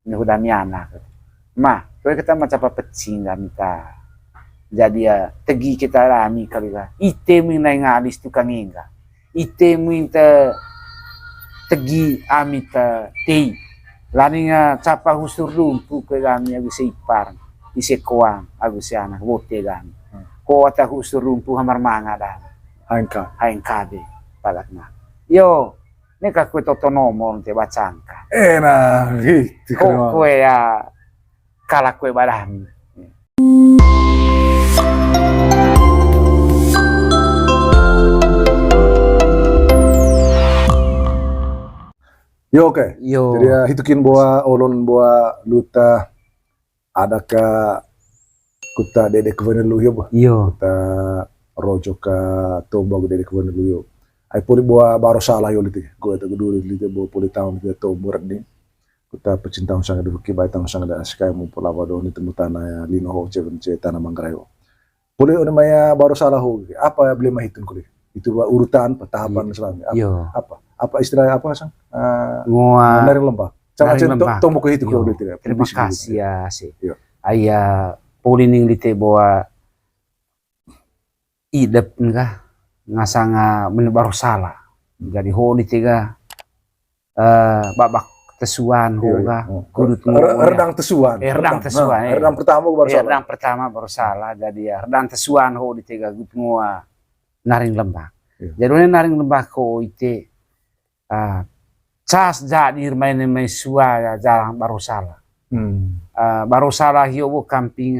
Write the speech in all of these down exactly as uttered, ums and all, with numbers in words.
Neho dami anak. Ma, toe keta ma capa pecing dami ta. Jadi ya, tegi keta dami kali ka. Ite mui nai ngadis tukang engga. Ite mui te tegi ami ta tei. Laning capa husur dumpu koe dami agu se ipar. Ise koang agu se anak bote dami. Ko ata husur dumpu hamar manga dami. Haengka. Haengka de. Padak na. Yo, neka koe toto nomor te bacangka. Ena, gitu. Ko koe ya, kala koe ba dami. Yo, oke. Yo. Jadi ya, hitu kin boa, olon boa, luta, ada ka kuta dede kevene luyo ba. Iyo. Kuta rojo ka tombo agu dede kevene luyo. Ai poli boa baro salah yo lite. Go eta geduri lite boa poli taung lite tombo redni. Kuta pecin taung sanga de buki bai taung sanga de askai mu pola wado ni temu tanah ya lino ho ceven ce tanah Manggarai ho. Poli one maya baro salah ho. Apa beli mah hitun kuli. Itu ba urutan petahapan selama. Apa, apa istilah apa sang? Ngoa naring lembak. Cara naring lembak. Tombo ke hitu kalau tidak. Terima kasih ya si. Aya poli ning lite boa idep nga ngasanga mene baro salah. Jadi ho lite ga babak tesuan ho ga kudut ngo redang tesuan. Redang tesuan. Redang pertama baro salah. Redang pertama baro salah. Jadi ya redang tesuan ho lite ga kudut ngoa naring lembak. Jadi one naring lembak ho ite cas jadi remain mai sua jalang baro salah. Baro salah hio bo kamping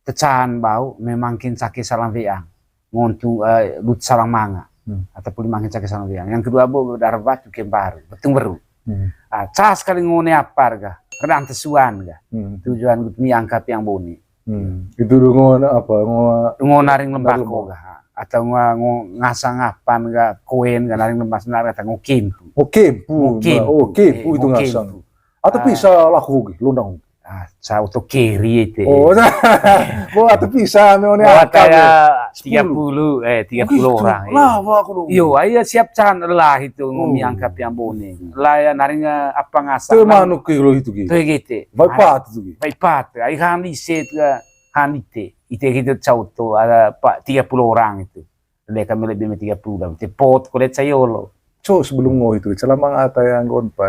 tecan bau memang kin cake salang weang ngontu lut salang manga. Atau puli mangkin cake salang weang. Yang kedua bo darbat tuke baru betung beru. Cas kali ngone apar ga redang tesuan ga tujuan gut mi angka piang bone. Itu du ngo apa ngo naring lembako ga atau ngo ngasang apan ga koen ga naring lembas nar kata ngo kempu. Oh kempu. Ngo kempu itu ngasang. Atau bisa laku gi londang. Ah, sa oto keri ite. Oh, bo atau bisa me one angka ya tiga puluh eh tiga puluh orang. Lah aku. Yo, aya siap can lah itu ngomi angka piang bone. Lah ya naring apa ngasang. Manuk ki lo itu ki. Tuh gitu. Bai pat itu ki. Bai pat. Ai han ise tu han ite. Ite gitu cauto ada pak tiga puluh orang itu. Deka mele beme tiga puluh dam te pot ko leca yolo. Co sebelum ngo itu selama ata yang gon pa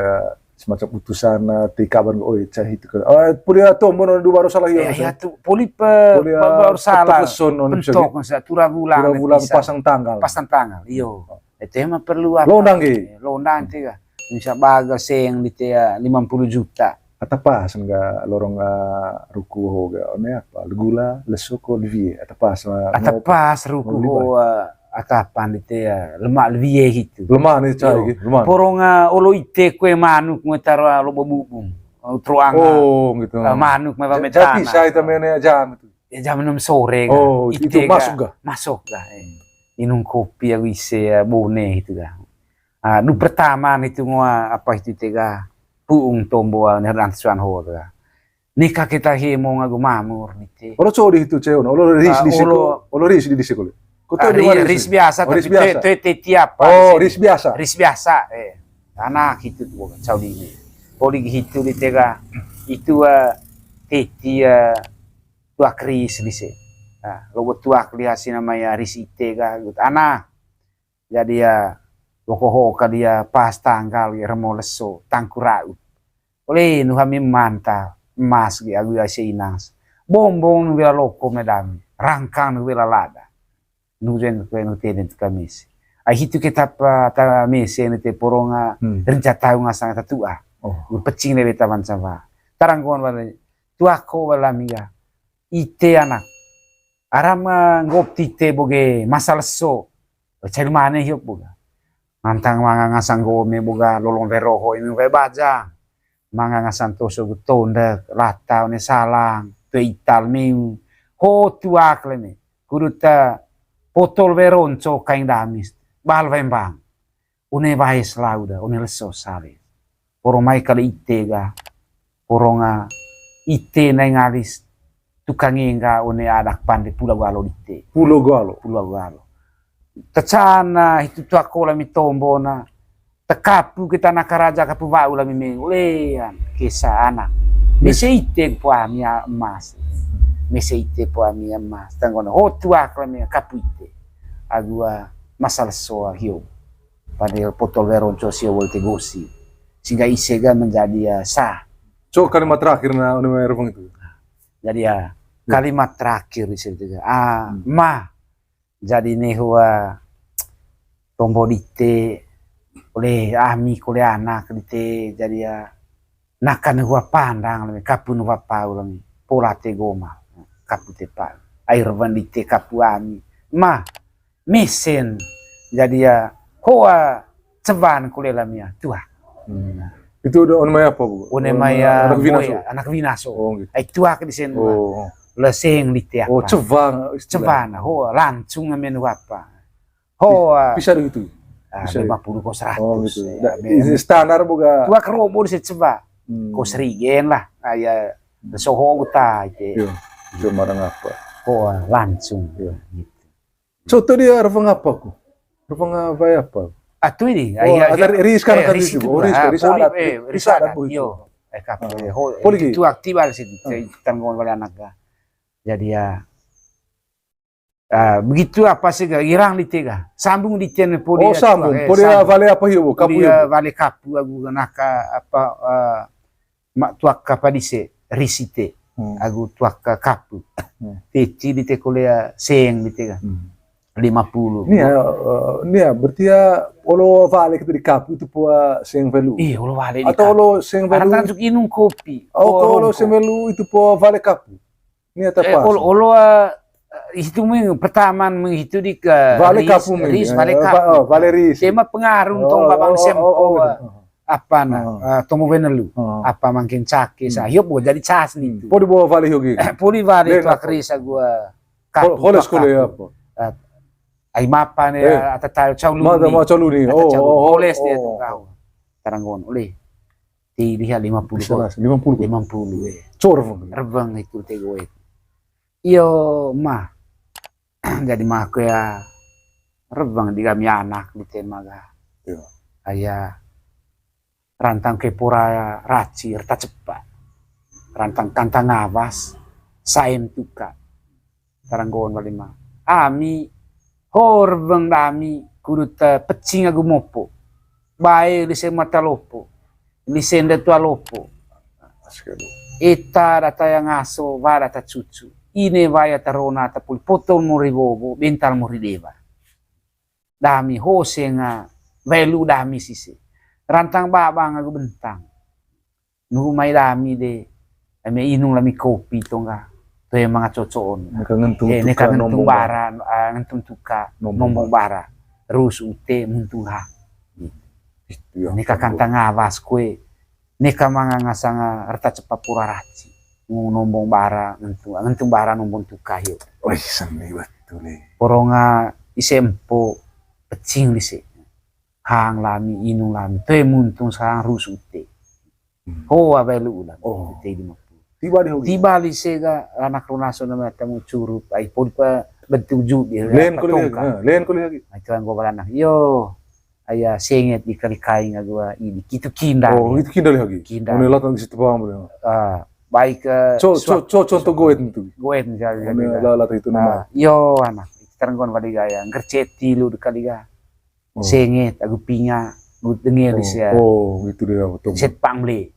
semacam utusan ti kaban oi cah itu kan. Oh, poli ato mono du baro salah ya. Ya tu poli pe baro salah. Pentok sa tura bulan. Tura bulan pasang tanggal. Pasang tanggal. Iyo. Itu emang perlu apa? Londang ki. Londang tiga. Bisa baga seng di te lima puluh juta. Ata pas nga lorong ruku ho ga one apa gula leso ko levie ata pas. Ata pas ruku ho ata pandite ya lemak levie gitu. Lemak ni cai gitu lemak. Porong olo ite kue manuk ngue taro alo bebubung. Troang. Oh gitu. Manuk me pametana. Bisa ita mene jam itu. Ya jam enam sore ga. Oh itu masuk ga? Masuk ga. Inung kopi ya wise ya bone gitu ga. Ah, nu pertama nitu ngoa apa itu tega puung tombo ne dan suan ho tega. Nika kita hemo ngagu mamur nite. Olo co di itu ceo, olo ris di siko, olo ris di siko. Ko to di ris biasa tapi te te tiap. Oh, ris biasa. Ris biasa eh. Anak itu tu cau di ini. Poli gitu di tega itu teti tuak ris di se. Nah, lobo tuak lihat si namanya ris ite ga anak. Jadi ya woko ho ka dia pas tanggal ya remo leso tangku ra'ut. Ole nu hami manta emas ge agu ya seinas. Bombong nu wela loko medami rangkang nu wela lada. Nu jen kue nu tenen tu kami si ai hitu kita ta mese ne te poronga. Renca tau ngasang ta tua. Pecing lebe taban sama taranggon wala tuako wala miga. Ite anak aram nggop tite boge masa leso. Cai mane hiop boga. Mantang manga ngasang gome boga lolong wero ho imi wae bajang. Manga ngasang toso gu tondek lata one salang tue ital miu. Ho tuak leme kudu ta potol wero nco kaing damis bal wembang. One wae selalu da one leso sale. Poro mai kali ite ga poronga ite nai ngalis tukang engga one adak pande pulau galo dite. Pulau galo. Pulau galo. Tecana hitu tua kola mi tombona Tekapu kita naka raja kapu wa'u lami meng, lean, kesa anak. Mese ite po ami emas. Mese ite po ami emas. Tanggon, ho tuak lami kapu ite. Agu, ah, masal soa hio. Pande potol weron co sio wol tegosi. Sehingga ise ga menjadi, ah, sah. Co kalimat terakhir na, anu, mai reveng itu. Jadi, ah, kalimat terakhir di situ. Ah, ma. Jadi neho, ah, tombo dite, kole ami, kole anak dite, jadi, ah, naka neho pandang lami, kapu neho pau lami, pola te goma, kapu te pa, air wandite kapu ami, ma, mesen, jadi, ah, hoa cewan kole lami, ah, tuak. Hmm. Itu udah on mai apa, Bu? One mai, ah, anak Winaso. Anak Winaso. Oh, gitu. Ai tuak di sen. Oh. Leseng di te apa. Oh, cewan. Cewan, ho, langsung amen apa. Ho, ah, bisa gitu. Ah, bisa. Lima puluh ko seratus. Oh, gitu. Ya, standar boga. Tuak robo di se cewa. Hmm. Ko serigen lah. Ah, ya, soho uta ite. Iya. Cuma apa. Ho, ah, langsung. Iya. Gitu. Contoh dia reveng apa ku? Reveng apa ya apa? Atu ini, oh, iya, ada iya. Ris kan, eh, kan ris itu, itu, oh, ris, ah, ris poli, adat, eh, ris adat, adat, bu, itu. Yo, eh, kapu, ah, eh, ho, poli eh, itu aktif ada sih, ah, tanggungan wali anak ga. Jadi ya, ah, begitu apa sih ga, girang di tiga, sambung di tian poli. Oh, ya, sambung, eh, poli sambung. Wale apa hiu, kapu poli, hiu. Ya, wale kapu, agu naka, apa, eh, ma tuak kapa dise, risite, hmm, agu tuak ka kapu. Hmm. Teci di te kolea seng di te ka. Hmm. Lima puluh. Nia, eh, nia, berarti ya, olo wale kita di kapu itu pua seng welu. Ih, olo wale di kapu. Atau olo seng welu. Anak tanjuk inung kopi. Oh, kalau olo seng welu itu pua wale kapu. Nia, eh, tepas. Olo, olo, eh, itu meng, pertama meng itu di ke wale ris, kapu meng, ris, eh, wale kapu. Oh, wale ris. Tema pengaruh tong babang sempo. Oh, oh, oh, oh. Apa na, eh, tomo wenelu, apa mangkin cake, sa, hiop gua jadi cas ni tu. Poli bawa wale hiogi. Poli wale tu akri sa gua. Kole sekolah ya apa? Eh, ai mapa ni, eh, ata tayo caulu ni. Mata mau caulu ni. Oh, oh, oh, koles dia tu kau. Taranggon, oleh. Ti lihat lima puluh. Lima puluh. Lima puluh, eh. Cor, reveng itu te goe. Iyo, mah. Jadi mah aku ya reveng di kami anak di tema ga. Iya. Aya rantang kepura raci, reta cepa. Rantang kantang awas, saem tuka. Taranggon wali ma. Ami, ho reveng dami, kudu te pecing agu mopo. Bae lise mata lopo. Lisenda tua lopo. Eta data yang ngaso, wa data cucu. Ine waya tarona tapuli potol mori wowo, bental mori dewa. Dami ho senga, welu dami sise. Rantang babang agu bentang. Nuhu mai dami de, eme inung lami kopi tongga. Toe manga cocoon. Neka ngentung, eh, neka ngentung bara, ah, ngentung tuka, nombong bara. Rus ute muntung ha. Neka kantang awas kue, neka manga ngasanga reta cepa pura raci. Ngu nombong bara, ngentung, ngentung bara nombong tuka hiu. Wih, seni betul nih. Poronga ise empo pecing lise. Hang lami, inung lami, toe muntung sang rus ute. Hmm. Hoa welu ulang. Oh. Te lima puluh. Tiba di hogi. Tiba lise ga anak runaso nama tamu curup, ai poli pa bentuk jubi. Len kuli lagi. Len kuli lagi. Ai tuan gua balanak. Yo. Aya senget di kali kaing agu ini. Kitu kinda. Oh, itu kinda lagi. Kinda. Mone latan di situ paham boleh. Ah, baik, eh, co, co, co, contoh goet itu. Goet misalnya. Mone latan itu nama. Ah, yo, anak. Taranggon wali gaya. Ngerceti lu di kali ga. Oh. Senget, agu pinga, agu dengel sia. Oh, itu dia, betul. Set pang beli.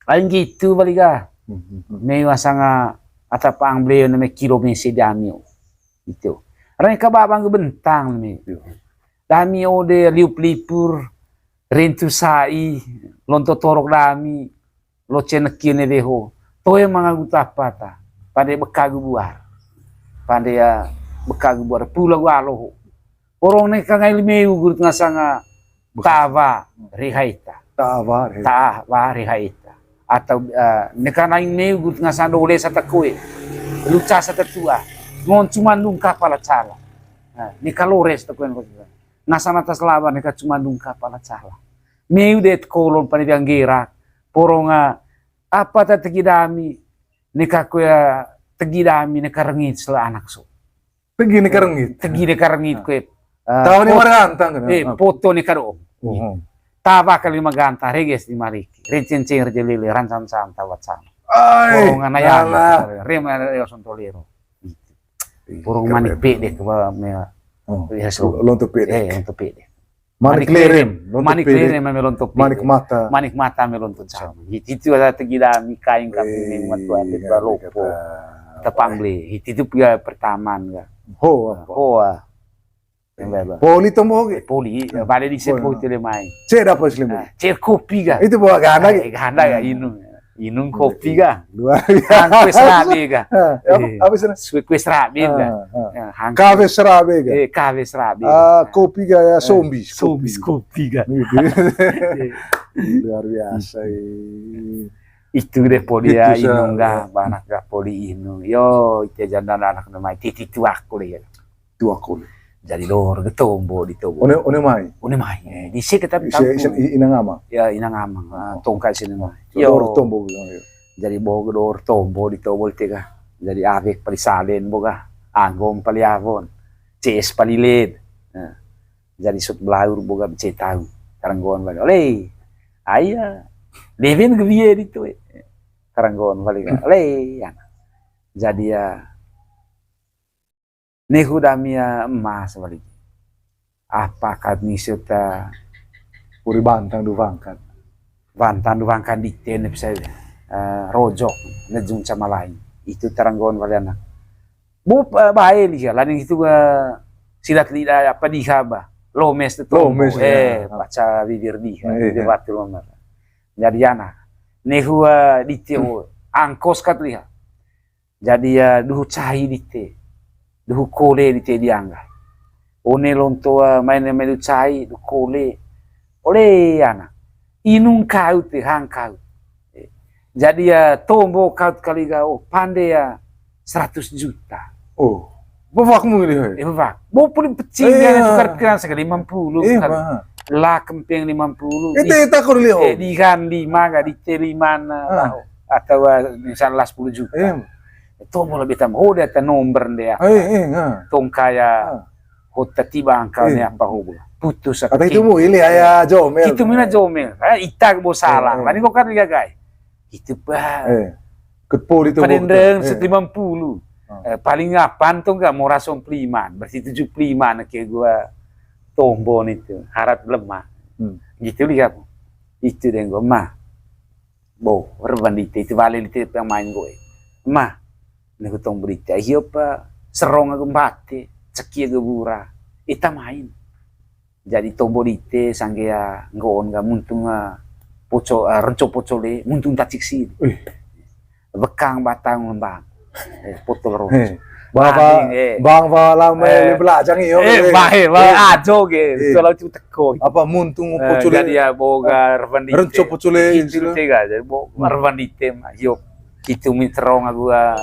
Paling gitu bali ga. Hmm, hmm, hmm. Mei wasanga ata pang beli na me kilo mese dami. Gitu. Rane ka babang bentang me. Iya. Dami ode liup lipur, rintu sai, lonto torok dami, loce neki ne weho. Toe manga guta apa ta. Pande bekagu buar. Pande ya bekagu buar pula gua loho. Porong ne ka ngai limeu gurut ngasanga tawa rehaita. Tawa rehaita. Tawa rehaita. Atau, eh, ne ka nai meu gurut ngasanga dole sata koe. Luca sata tua. Ngon cuman dung kapala cala. Nah, ne ka lores ta koe. Ngasana tas lawan ne ka cuman dung kapala cala. Meu det kolon pande biang gerak. Poronga apa ta tegi dami, ne ka koe tegi dami, ne ka rengit sela anak so. Tegi ne ka rengit. Tegi ne ka rengit koe. Eh, tahu ni pot-, warga antang kan? Eh, ah, foto ne ka do'ong. Oh, oh. Tawa kali maganta, reges di mariki. Renceng-ceng rejelele, rancam-cam tawa cam. Ai, Porong anayana, alah. Rem, rem, rem, sontolero. Ih, Porong keren. Manik pede ke ba, mea. Oh, ya, so. Lonto pede. Eh, lonto pede. Manik lerem, lonto pede. Manik lerem, mea lonto pede. Manik mata. Manik mata, mea lonto cam. Itu ada tegida mikain kami, eh, memang tuh ada, iya, ba lopo. Kata. Tepang beli. Itu, itu pia pertamaan, ya. Ho, apa? Hoa. Poli tombo ge. Poli, bale di sepo itu le mai. Cek apa sih le mai? Cek kopi ga. Itu bawa ganda ge. Ganda ga, inung. Inung kopi ga. Luar biasa. Hang kue serabi ga. Apa, apa sih? Kue serabi ga. Kafe serabi ga. Eh, kafe serabi. Ah, kopi ga ya, sombis. Sombis kopi ga. Luar biasa. Itu deh poli ya, inung ga, banak ga poli inung. Yo, ite janda anak na mai titi tuaku le ya. Tuaku le. Jadi dohor ge tombo di tobo. One, one mai. One mai. Eh, di sini tapi tahu. Inang ama. Ya, inang ama. Ah, tongkai sini mai. Yo. Dohor tombo bilang, yo. Jadi boga dohor tombo di tobo le tega. Jadi avek pali salen boga. Anggom pali avon. Ces pali led. Nah. Jadi sut belaur boga ce tahu. Taranggon bali. Ole. Aya. Devin ge wie di tu. Taranggon bali. Ole. Jadi ya. Nehu dami ya emas balik. Apa kat ngisut, eh, puri bantang du bangkat. Bantang du bangkat di tene bisa, eh, rojok, nejung camalain. Itu taranggon bali anak. Bu, eh, bae liha, laning itu, eh, silat lidah apa diha ba. Lomes tu tombo. Lomes, eh, ya. Baca bibir diha, eh, bibir batu lomes. Jadi anak. Nehu, eh, di tio, angkos kat liha. Jadi, eh, duhu cai dite, duhu kole dite diangga. One lonto, eh, main, main duhu cai, duhu kole. Ole anak. Inung kaut te, hang kaut. Eh, jadi, eh, tombo kaut kali ga, oh, pande ya seratus juta. Oh, bevak mungkin dia. Eh, bevak. Bo puli pecing ya, tukar pikiran sekali lima puluh. Eh, kan. Lah kempeng lima puluh. Ite, ite aku lihat. Eh, di kan lima ga, di te lima na. Atau, eh, misal lah sepuluh juta. Iya. Tombo lebih tambah. Ho dia ta nomor dia. Eh, eh, ha. Tongkaya. Ha. Ho ta tiba angka ni apa ho bola. Putus. Kata itu mu ili aya jomel. Itu mina jomel. Eh, ita bo salah. Eh, eh. Mani ko kan lihat gai. Itu pa. Eh. Kepol itu. Padendeng set lima puluh. Eh, paling apan tuh nggak mau rasong peliman. Berarti tujuh puluh lima ke gua tombon itu. Harat lemah. Hmm. Gitu lihat. Itu deh gua mah. Bo, reban dite, itu bale dite pemain gue. Mah, neku tombo dite, ayo pa, serong aku mbate, ceki aku bura. Ita main. Jadi tombo dite, sangge ya, nggoon ga muntung, ah, poco, ah, renco pocole, muntung tacik si. Wih. Bekang batang lembang. Eh, potol ros. Eh, bang, eh. Bang, bang, lama, eh, belajang, iyo, eh, eh. Bae, bae, eh. Ajo ge. Eh. Kalau cuma teko. Apa muntung, eh, pocole? Jadi ya, boga, eh, reban dite. Renco pocole, gitu, istilah. Tega, jadi bo-, hmm, reban dite mah. Yo, gitu mi terong aku, ah,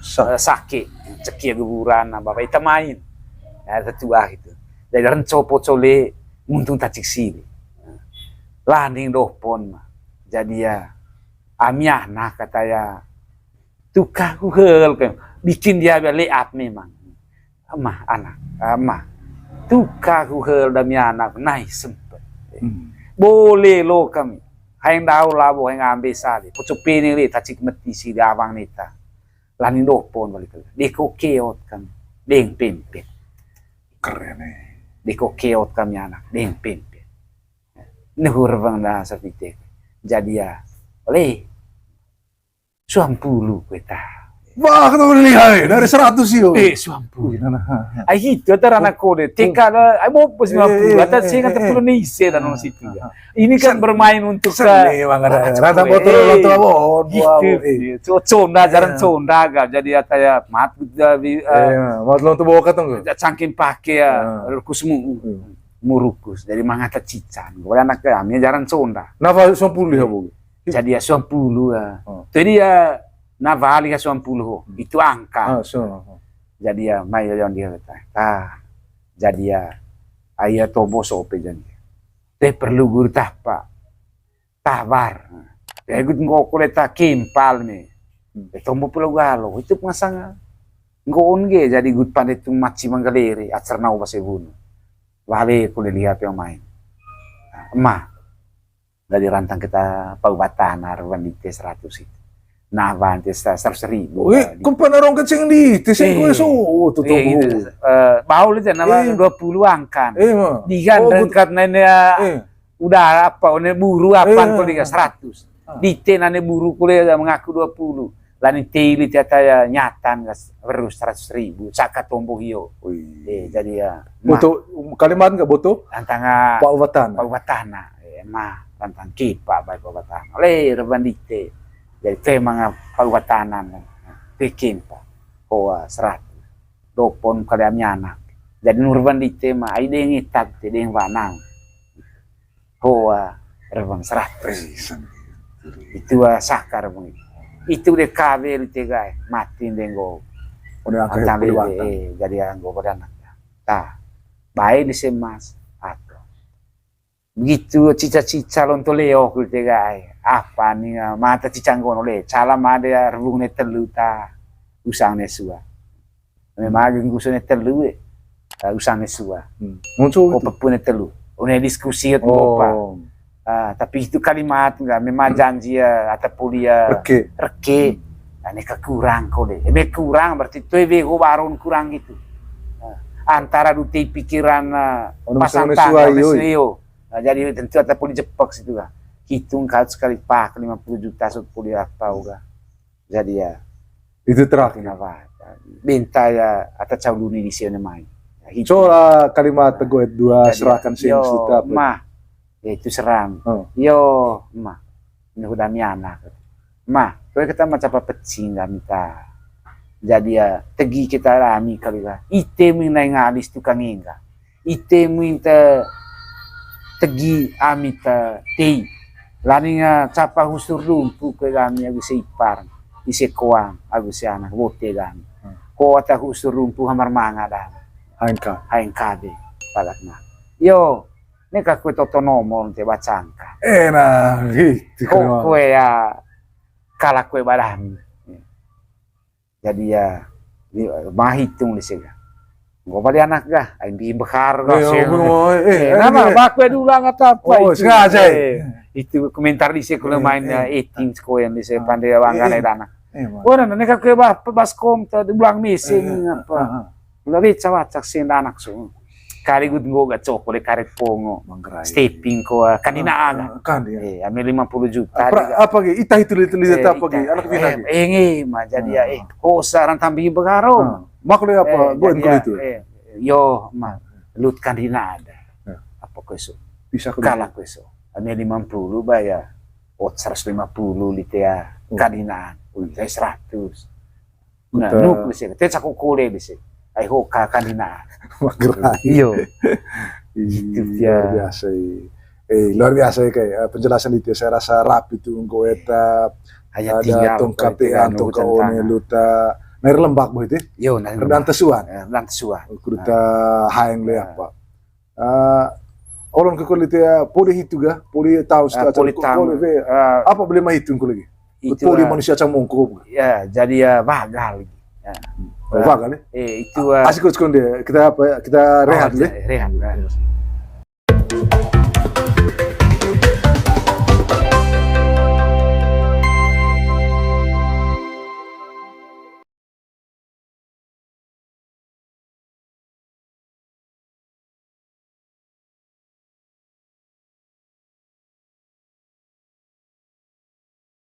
sa-, eh, sake. Ceki aku buran, apa, apa, ita main. Ya, tetua gitu. Jadi renco pocole, muntung tacik sili. Landing dohpon mah. Jadi ya, ami anak kata ya, Tuka ku hel ke, bikin dia bia leap memang. Mah, anak, ah, mah. Tuka ku hel dami anak, nai sempet. Hmm. Boleh lo kami. Haeng dau labo, haeng ambe sali. Poco pene le, tacik meti si dawang neta. Lani dopon balik. Deko keot kami. Deng pempet. Keren, eh. Deko keot kami anak. Deng pempet. Nehur bang dah sepitek. Jadi ya. Oleh. Suampulu kueta. Wah, ketemu nih, hai. Dari seratus yo. Eh, suampulu. Wih, nah, nah, nah. Ai, itu, ata rana kode. T K dah, ai, mau pas lima puluh. Eh, eh, ata eh, sih, eh, kata eh, puluh nih, ise dan, ah, situ, ah, ya. Ah. Ini kan bermain untuk seni, ke Bang, ada rata botol, eh, lo tua bon, gitu, wah, eh. Iya. Co-, conda, jarang, iya, conda, ga. Jadi, ata ya, mat, jadi, eh, iya, mat lo tuh bawa katong, tuh. Cangking pakai, ya, ah, rukus mu-, hmm, murukus. Jadi, mangata cican. Gue anak kami, jarang conda. Nah, pas suampulu ya, Bu? Jadi ya suampulu ya. Oh. Jadi ya, na wali ya suampulu. Hmm. Itu angka. Ah, so, oh. Jadi ya, mai ya, dia kata. Ah. Jadi ya, aya tobo sope jadi. Teh perlu guru tah, Pak. Tawar. Ya, ikut ngoko le tah kimpal nih. Hmm. Eh, tombo pulau galo. Itu pengasang. Nggoon ge, jadi ikut pandai tung maci manggalere, acar nau base bunu. Wale ku le lihat yang main. Nah, emah, Dari rantang kita pau batana reban dite seratus itu. Nah, bante sa-, seratus ribu. Wih, tadi. Kumpa narong kecing di, tising kue so, tuh, tuh. Baul aja nama dua puluh angkan. Digan rengkat nanya udah apa, one buru apa kau dia seratus. Dite nane buru kule mengaku dua puluh. Lani tei li tiata ya nyatan gas berus seratus ribu saka tombo hio. Eh, jadi ya boto Kalimantan nggak boto? Antanga Pak Watana. Pak Watana. Eh, mah tantang kipa baik Pak Watana. Le reban dite. Jadi te manga Pak Watana. Bikin Pak. Hoa seratus. Dopon kali ami anak. Jadi nur reban dite mah ai deng itak te deng wanang. Hoa reban seratus. Itu saka reban itu. Itu de kabe lu tegai mati denggo. Jadi anggo badan. Tah, bae di semas atau begitu cica-cica lonto leo lu tegai. Apa ni mata cica nggono le. Cala made rebung ne telu ta usang ne sua. Memang agi ngusu ne telu e. Usang ne sua. Muncul ko pepu ne telu. Une diskusi ya bopa. Tapi itu kalimat enggak memang janji ya ata poli ya reke. Reke. Ane ka kurang ko de. Eme kurang berarti tu ebe ho baron kurang gitu. Antara dute pikiran pasang tanggal yo. Jadi tentu ata poli jepek situ lah. Hitung kau sekali pak lima puluh juta sot poli apa uga. Jadi ya. Itu terakhir. Apa? Benta ya ata cau luni di sini mai. Cola kalimat tegoet dua serahkan sing suta. Mah, ya itu serang. Yo, mah. Ini udah mi anak. Mah, kau kata macam apa pecing kami ta. Jadi ya tegi kita rami kali lah. Ite mengenai ngalis tukang enggak. Ite muin te tegi ami te tei. Laning capa husur dumpu kue gami agu se ipar, ise koang agu se anak bote gami. Ko ata husur dumpu hamar manga dan. Haengka. Haengka de padak na. Yo, ne ka kue toto nomor te bacangka. Eh nah, gitu. Ko kue ya kala kue badami. Jadi ya, ma hitung di sega. Nggo bali anak gah, ai mbi behar gah. Eh, nama baku dulu angat apa itu. Sengaja. Itu komentar di sega main eting sekoyan di sega pandai wanggan ai anak. Ora nane ka ke baskom ta ulang missing apa. Ulah beca wacak sing anak so. Kali gut nggo ga coko de karet pongo. Stepping ko kandina aga. Kandina. Eh, ame lima puluh juta. Apa ge? Ita itu lita apa ge? Anak bina ge. Eh, nge ma jadi ya eh ko saran tambi begaro. Makle apa? Gue itu. Yo ma lut kandina ada. Apa ko so? Bisa kala ko so. Ame lima puluh bayar. Oh, seratus lima puluh lite ya kandina. Saya seratus. Nah, nuk di sini. Te cako kule di sini. Ai ho ka kandina. Magerai. Iyo. Itu dia. Luar biasa ya. Eh, luar biasa ya kayak eh, penjelasan itu saya rasa rapi tuh engkau eta ada tongkat ya tongkat one luta nair lembak boh itu. Yo, nair lembak. Redan tesuan. Redan tesuan. Kuruta haeng le apa. Uh, olon ke kulit ya poli hitu ga poli tahu uh, poli tahu uh, apa boleh mah hitung kulit itu poli uh, manusia cang mongko ya jadi ya bagal ya. Bagal ya eh itu uh, asik kau dia kita apa ya kita rehat ya rehat, rehat.